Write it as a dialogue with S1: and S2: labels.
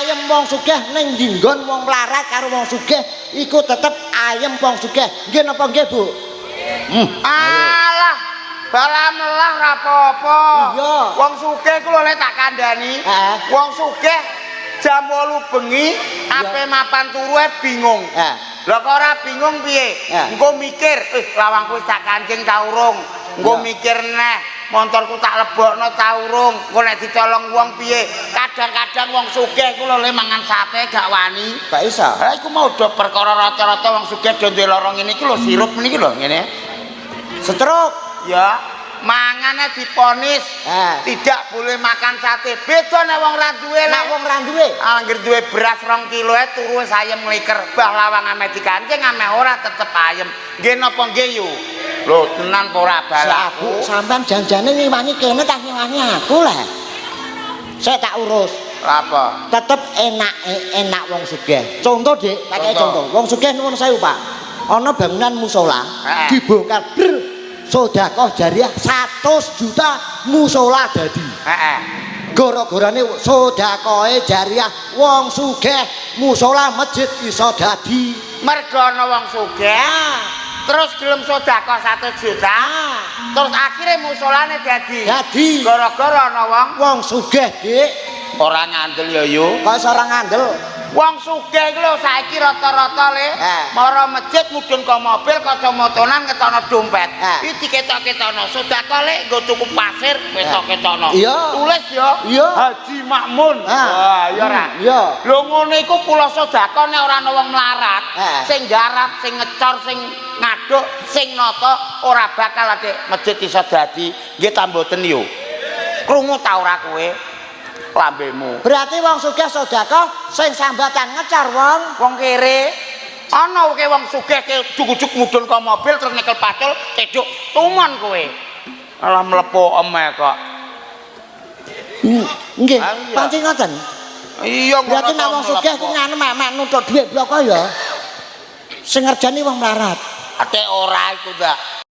S1: Ayem wong sugih ning nggon wong melarat karo wong sugih iku tetep ayem wong sugih. Nggih napa nggih, Bu?
S2: Alah, bala melah ra apa-apa.
S1: Iya.
S2: Wong sugih ku lho lek tak kandhani.
S1: Heeh.
S2: Wong sugih jam 8 bengi ape mapan turu e bingung.
S1: Heeh.
S2: Lah kok ora bingung piye?
S1: Heeh.
S2: Engko mikir, lawangku wis tak kancing ta urung. Engko mikir neh, montorku tak lebokno ta urung. Engko nek dicolong wong piye? Kadang-kadang wong sugih ku lho le mangan sate gak wani.
S1: Gak iso.
S2: Ha iku mau do perkara rata-rata wong sugih do duwe lara ngene iki lho, sirup niki lho ngene.
S1: Stroke.
S2: Ya, mangane diponis tidak boleh makan sate. Beda nek wong ra duwe.
S1: Nek
S2: Lek
S1: wong ra duwe.
S2: Angger duwe beras 2 kilo ae turu wis ayem mliker. Bah lawang ame dikancing ame ora tetep ayem. Nggih napa nggih yu? Lho tenan apa ora
S1: Sabu
S2: balaku?
S1: Sampean janjane ngewangi kene ta ngewangi aku lah. Saya tak urus.
S2: Lha apa?
S1: Tetep enak enak wong sugih. Contoh, Dik, tak kei
S2: Contoh.
S1: contoh. Wong sugih nuwun sewu, Pak. Ana bangunan musola dibongkar ber sedekah jariah 100 juta musola dadi.
S2: Heeh.
S1: Gara-garane sedekahe jariah wong sugih musola masjid iso dadi.
S2: Mergo ana wong sugih terus gelem sedekah 1 juta. Terus akhirnya musolane dadi.
S1: Dadi.
S2: Gara-gara ana wong
S1: Wong sugih, Dik.
S2: Ora ngandel ya, yu.
S1: Kok iso ora ngandel?
S2: Wong sugih iku lho saiki rata-rata le mara masjid mudhun ka mobil kacamatanan ngetokno dompet. Iki diketok-ketokno sedekah le nggo tuku pasir ketok-ketokno. Tulis ya. Haji Makmun. Wah, iya ora?
S1: Iya.
S2: Lho ngono iku pula sedekah nek ora ana wong melarat, sing garap, sing ngecor, sing ngaduk, sing nata ora bakal ade masjid iso dadi. Nggih ta mboten yo? Krungu ta ora kowe? Lambemu.
S1: Berarti wong sugih sedekah sing sambatan ngecor wong
S2: Wong kere. Ana ke wong sugih ke ujug-ujug mudhun ka mobil terus nyekel pacul ceduk tumon kowe. Alah mlepo eme kok.
S1: Nggih,
S2: Ah, iya.
S1: pancen ngoten.
S2: Iya ngono.
S1: Berarti nek wong sugih ku nganu mek nuthuk dhuwit bloko ya. Sing ngerjani wong melarat.
S2: Ate ora iku ta.